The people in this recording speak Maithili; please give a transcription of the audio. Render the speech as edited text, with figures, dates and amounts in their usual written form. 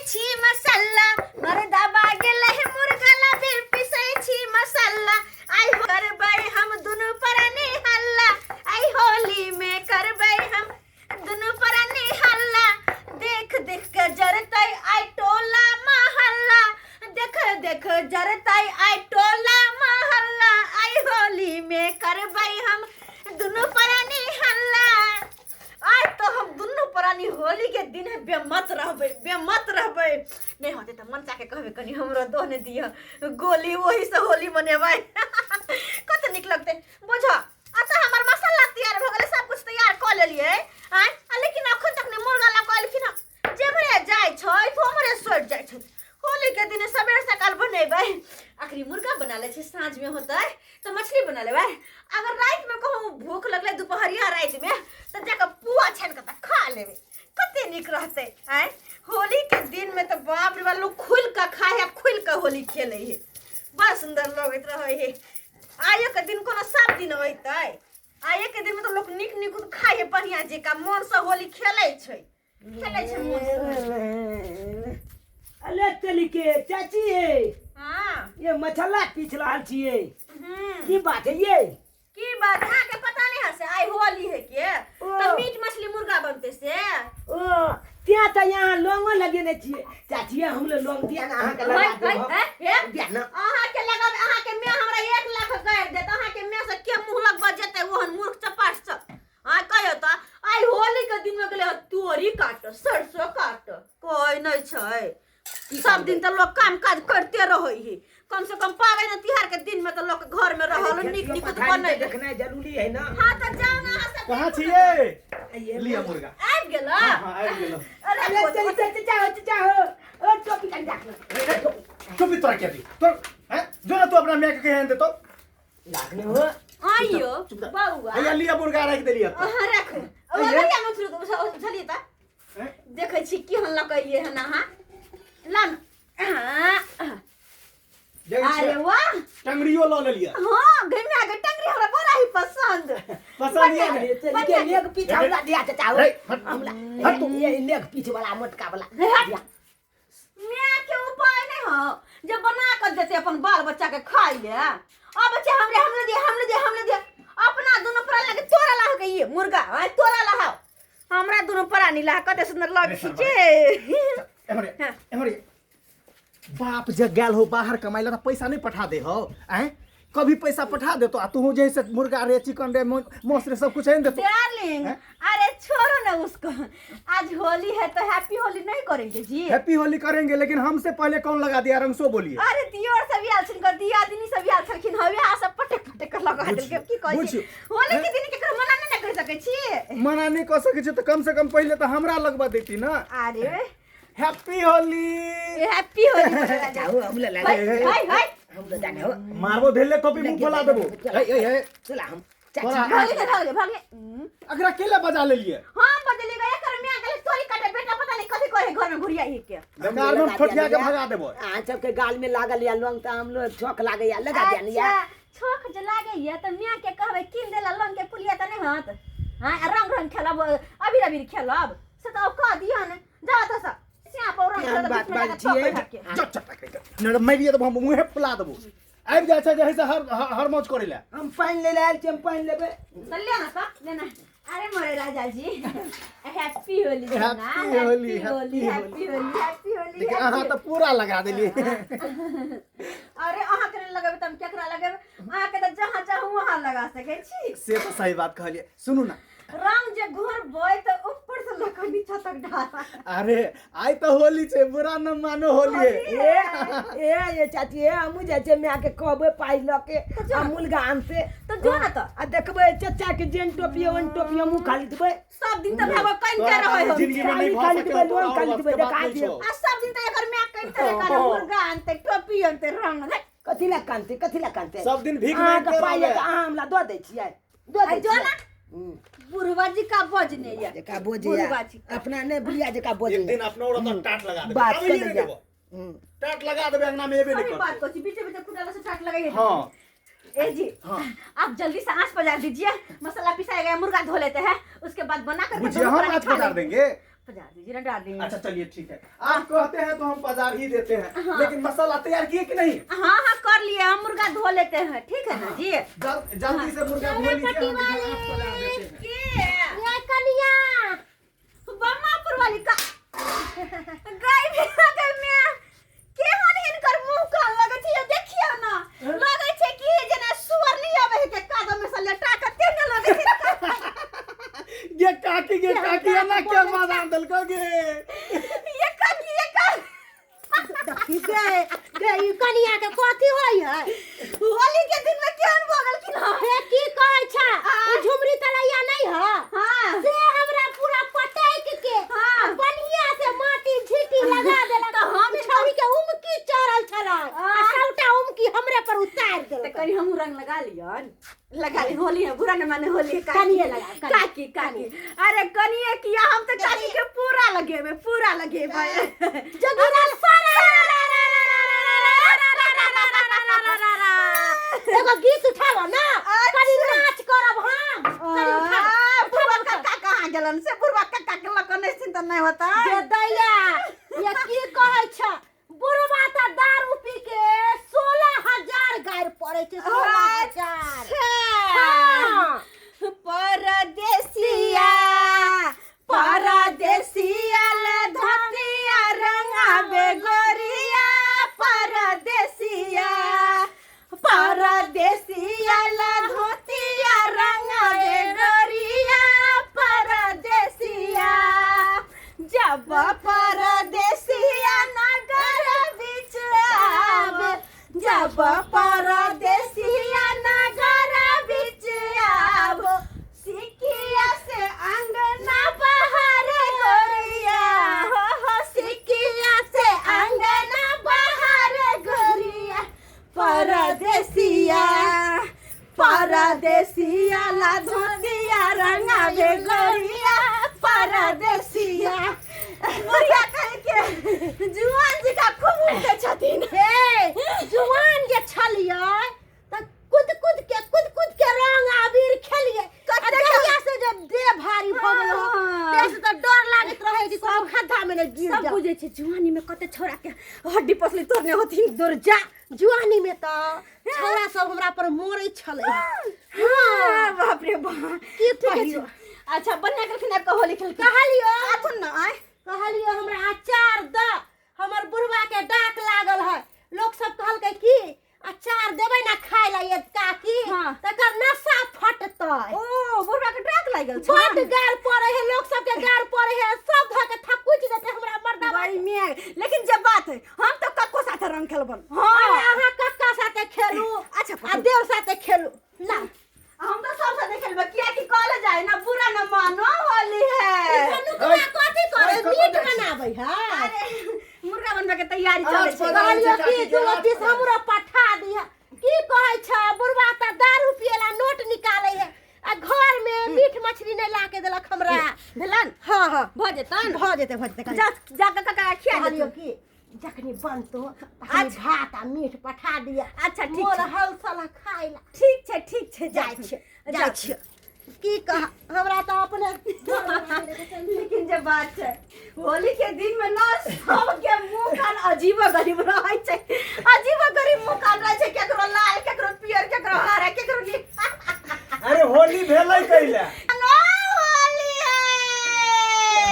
छी मसाला, मर्दबा गेलै मुर्गा लाबे पिसै छी मसाला। आइ करबै हम दुनू प्राणी हल्ला, आइ होली में करबै हम दुनू प्राणी हल्ला। देख देख के जरतै आइ टोला महल्ला, देख देख जरतै आइ टोला महल्ला। आइ होली में करबै हम दुनू प्राणी हल्ला। आइ तो हम दुनू प्राणी होली के दिन है बेमत रहबै, बेमत रहबै। नहीं होते तऽ मनसा के कहबै कनि हमरो दो ने दिअ गोली, वही से होली मनेबै, कते नीक लगतै। बुझ अच्छा हमर मसाला तैयार भऽ गेलै, सब कुछ तैयार कऽ लेलियै आँय, आ लेकिन अखन तक ने मुर्गा लऽ कऽ एलखिन हँ। जेम्हरे जाइ छै ओम्हरे सटि जाइ छै। होली के दिन सबेर सकाल बनेबै, आखिरी मुर्गा बना लै छै, साँझमे होतै तऽ मछली बना लेबै। अगर रातिमे कहूँ भूख लगलै दुपहरिया रातिमे तऽ जाकऽ पुआ छानि कऽ तऽ खा लेबै, कते नीक रहतै आँय। होली के दिनमे तऽ बाप रे बाप लोग खुलि कऽ खाइ है, खुलि कऽ होली खेलै है, बड़ सुन्दर लगैत रहै है। आइयो के दिन कोनो सब दिन अयतै, आइये के दिनमे तऽ लोक नीक नीक खाइ है, बढ़िआँ जकाँ मोनसँ होली खेलै छै, खेलै छै मोनसँ। अले चली के चाची ये। हाँ। ये मछला पीछ रहल छियै। की बात है ये? की बात अहाँ के पता नहीं है से आइ होली है के ओ। त मीट मछली मुर्गा बनते से। ओ त्या त यहाँ लौंगो लगेने छियै चाची, हम लोग लौंग दिया ना अहाँ के लगा है, देब। है, है। दिया ना। अहाँ के लगाब, अहाँ के my हमरा 1 लाख गारि देत, अहाँ के my से के मुंह लगबा जेतै ओहन मूर्ख चपाट सब। हाँ कहियो त आइ होली के दिन में गेलै तोरी काट सरसों काट, कोई नहीं छै। सब दिन त लोग काम काज करते रहै है, कम से कम पाबनि तिहार के दिन में त लोग घर में रहल अरे नीक खेतियो नीक पथारी बनै। तऽ देखनाइ जरूरी है ना। हाँ त जाउ ना अहाँ सब। कहाँ छियै? आइए। लिअ मुर्गा। आबि गेल? हाँ, आबि गेल। अरे अरे चल चल चचा हो, चचा हो, ओ टोपी कन राख। टोपी तोरा के दी तोर हैं जो ना तू अपना my के कहे दे तो लागने हो। आइयो बौआ। हैया लिअ मुर्गा राखि देलियै। अहाँ राखू। आइये। भैया मछली बुझलियै त हैं? देखै छी केहन लकैये हन अहाँ ला न। अहाँ, देखै अरे छियै, वाह टंगड़ियो लऽ लेलियै। हाँ घुमा के टंगड़ी हमरा बड़ा ही पसंद। पसंद ये ने? चल के लेग पीछ हमरा दिया चचा हो। रे, हट। हमरा हट तू। ये लेग पीछ वाला मोटका वाला हट। दिया। My के उपाय नहीं हो जब बना कर देते अपन बाल बच्चा के खाई ले। अब बच्चा हमरे हमरे दिया हमरे दिया हमरे दिया अपना दोनों प्राणी लगे तोरा लाह के ये मुर्गा आय तोरा लाह हमरा दोनों प्राणी लाह कते सुंदर लग अरे खींचे। एमहर हाँ। एमहर बाप जे गेल हो बाहर कमाई ला त पैसा नहीं पठा दे हो आय, कभी पैसा पठा दे तो आ तू जैसे मुर्गा रे चिकन रे मांस रे सब कुछ आनि देतो। डार्लिंग हैं? अरे छोड़ो ना उसको, आज होली है तो हैप्पी होली नहीं करेंगे जी? हैप्पी होली करेंगे, लेकिन हमसे पहले कौन लगा दिया रंग सो बोलिए। अरे दियोर सब आयल छथिन, दियादिनी सब आयल छलखिन, हवे आ सब पटक पटक कर लगा देलकै। की कहै छी? बुझियौ। होली के हैं? दिन केकरो मना नहीं ने कर सकै छी। मना नहीं कर सकै छी तो कम से कम पहले तो हमरा लगवा देती ना। अरे हैप्पी होली। हैप्पी होली। जाओ हम ले हाय हाय हाय हम ले जाने हो। मारबो धेले कॉपी मुंह बोला देबो। ए ए ए चला हम तोरा- चाची। भाग ले भाग ले भाग ले। अगरा केला बजा लेलिए? हम बदली गए एकर my गेले तोरी काटे बेटा पता नहीं कथि करे घर में घुरिया ही के। बेकार में ठोठिया के भगा देबो। अहाँ सबके गाल में लागल या लौंग त हम लोग छौक लागे या लगा दिया या। अच्छा छौक जे लागे या त my के कहबै किन देला लौंग के पुलिया त नहीं होत। हां रंग रंग खेलब अबीर अबीर खेलब से त कह दियो ने जा त सब श्याप और रंग केहन खेलब बात बीच में बाजै जाके छियै? ठोक के। चट चट के न मारिए देबो हम मुंहे फुला देबो। आबि जाइ छै जे से हर हर मौज करै ले। हम पानि ले आयल छी, हम पानि लेबै। त ले ना त ले ना। अरे मोरे राजा जी happy Holi. Happy Holi, Holi happy Holi happy Holi. लेकिन अहाँ तऽ पूरा लगा देलियै। अरे अहाँ के नहि लगेबै त हम केकरा लगेबै? अहाँ के त जहाँ चाहू वहाँ लगा सकै छी। से तऽ सही बात कहलियै। सुनू ना, रंग जे घोरबै त ऊपर से लऽ कऽ नीचा तक ढारा। अरे आइ तऽ होली छै, बुरा न मानो होली है। ए ए ए चाची ए हमहूँ जाइ छियै my के कहबै पाइ लऽ के आ मुर्गा आनतै। तऽ जो ना तऽ। आ देखबै चचा के जेहन टोपी ओहन टोपी हमहूँ खाली देबै। सब दिन तऽ भागो कनिते तोरा रहै तऽ हो। जिंदगी में नहीं भऽ खाली सकै देबै, तोरा लोन और खाली बस देबै, के बात देखा नहीं दियौ। छौ। आ सब दिन तऽ एकर my कनिते रहै, कहलक मुर्गा आनतै टोपी आनतै रंग लै। कथी लए कानतै, कथी लए कानतै? सब दिन भीख अहाँके मांगिते पाइ रहबै। यऽ तऽ अहाँ हमरा दऽ दै छियै, दऽ दै आ जो छियै। ना। बुढ़वा जी का बजने ये। जका बोझे बुढ़वा जी का। अपना नहीं बुढ़िया जका बोझे। एक दिन अपना और तो टाट लगा देबे। बात आबै नहीं कर देबो। टाट लगा देबे अंगना में एबे नहीं सही बात करते। कहै छी, बीचे बीचे कुदाल से टाट लगाइए। हाँ। ए जी हाँ। आप जल्दी से आंच पजार दीजिए, मसाला पिसाया गया मुर्गा धो लेते हैं, उसके बाद बना करके बुझिए दोनों हम प्राणी आंच खा पजार लेंगे। देंगे। पजार दीजिए ना डार्लिंग। अच्छा चलिए ठीक है, आप कहते हैं तो हम बाजार ही देते हैं। हाँ। लेकिन मसाला तैयार किए कि नहीं? हाँ हाँ कर लिए, हम मुर्गा धो लेते हैं, ठीक है ना जी? जल्दी से मुर्गा धो लीजिए, हम इधर आप पजार देते हैं। के ये कनिया बम्मापुर वाली का गाय भी गई में केहन हिनकर मुंह कान लगै छै, देखियौ ना, लगै छै कि जेना सुअर नहीं आबै है के कादो में से लटा के तेना लगै छै। गे काकी, गे काकी, एना के बादाम देलको गे? ये काकी, ये काकी। देखी गे गे, ई कनिया के कथी होय है? होली के दिन में केहन भऽ गेलखिन हँ? हे, की कहै छै, ई झुमरी तलैया नहीं है? हाँ। से हमरा पूरा पटैक के बढ़िया से माटी झीटी लगा देलक। तऽ हम छौरी के उमकी चढ़ल छलै आ सबटा उमकी हमरे पर उतार तऽ देलक। कनि हमहूँ रंग लगा लियन, लगा ली, होली है, बुरा न माने, होली है काकी। कनिए लगा, कनिए। काकी, काकी, अरे कनिए किया, हम तऽ काकी के पूरा लगेबै, पूरा लगेबै। जगीरा सारा एगो गीत उठाबो ना, कनि नाच करब हम, कनि उठाबो। आ, बुढ़वा काका कहाँ गेलन से? बुढ़वा काका के लऽ कऽ नहि चिंता नहि होता। जे दैया, ये की कहै छ, बुढ़वा तऽ दारू पी के 16,000 गारि पड़ै छै, 16,000। हाँ। परदेसिया, परदेसिया ले धतिया रंगाबे गोरिया, परदेसिया, परदेसिया ले धोतिया रंगाबे गोरिया, परदेसिया। जब परदेसिया नगर बीच आवे, जब परदेसिया नगर बीच आवे, सिकिया से अंगना बाहर गोरिया, हो हो, सिकिया से अंगना बाहर गोरिया, परदेसिया, परदेसिया ला धोतिया रंगावे गोरिया, परदेसिया। बुढ़िया कहे के जुआन जी का खूब उठे छथिन। हे, जुआन जे छलियै तऽ कुद कुद के, कुद कुद के रंग अबीर खेलियै। आ जहिया से जब देह भारी भऽ गेल हो, तहिया से तऽ डर लागैत रहै कि कोनो खद्धा मे ने गिर सब जाउ। बुझै छै जुआनी में कते छोरा के हड्डी पसली तोड़ने होथिन। दूर जा, जुआनी में तऽ छौड़ा सब हमरा पर मरै छलै। हाँ, बाप रे बाप, की ठीक है। कहियौ? अच्छा बढ़िया केलखिन आबि कऽ होली खेलखिन। कहलियौ, आथुन न आय। कहलियौ हमरा अचार द, हमर बुढ़वा के डाक लागल है। लोक सब कहलकै कि अचार देबै ना खाय ला ये काकी, तकर नशा फटतै। ओ बुढ़वा के डाक लागि गेल छै? बड गार पड़े है, लोक सब के गार पड़े है, सब धऽ के थकुच देते हमरा मर्दा। भाई मियाँ, लेकिन जब बात है, हम तो कक्को साथे रंग खेलबन। हाँ, अरे अहाँ कक्का साथे खेलू। अच्छा, आ देव साथे खेलू ना। हम तो सब साथे खेलबे, किया कि कॉलेज जाए ना, बुरा न मानो, होली है। नुकवा कथी करे? ओए, कतऽ मीट जाइ छी? बनाबै है। अरे मुर्गा बनबे के तैयारी आज चलै छै। पता कहलियौ छै कि काकी, दूगो आज पीस पता। हमरो पठा दिह। की कहै छ, बुढ़वा तऽ दारू पियला नोट निकालै है आ घर में मीट मछली नहीं ला के देलक हमरा। भेलन? हाँ हाँ। भऽ जेतन? भऽ जेतै, भऽ जेतै। जा जा कऽ काका खिया कहलियौ देतन। कि जखनी बनतो तखनी भात आ मीट पठा दिअ। अच्छा, ठीक मोन छै। हलसल खाय ला। ठीक छै, ठीक छै, जाइ छियै, जाइ छियै। की कह, हमरा तऽ अपने लेकिन जे बात छै, होली के दिन में ना सबके मुंह कान अजीबो गरीब रहै छै, अजीबो गरीब मुंह कान रहै छै, केकरो लाल, केकरो पियर, केकरो हरा, केकरो नीला। अरे होली भेलै कैला?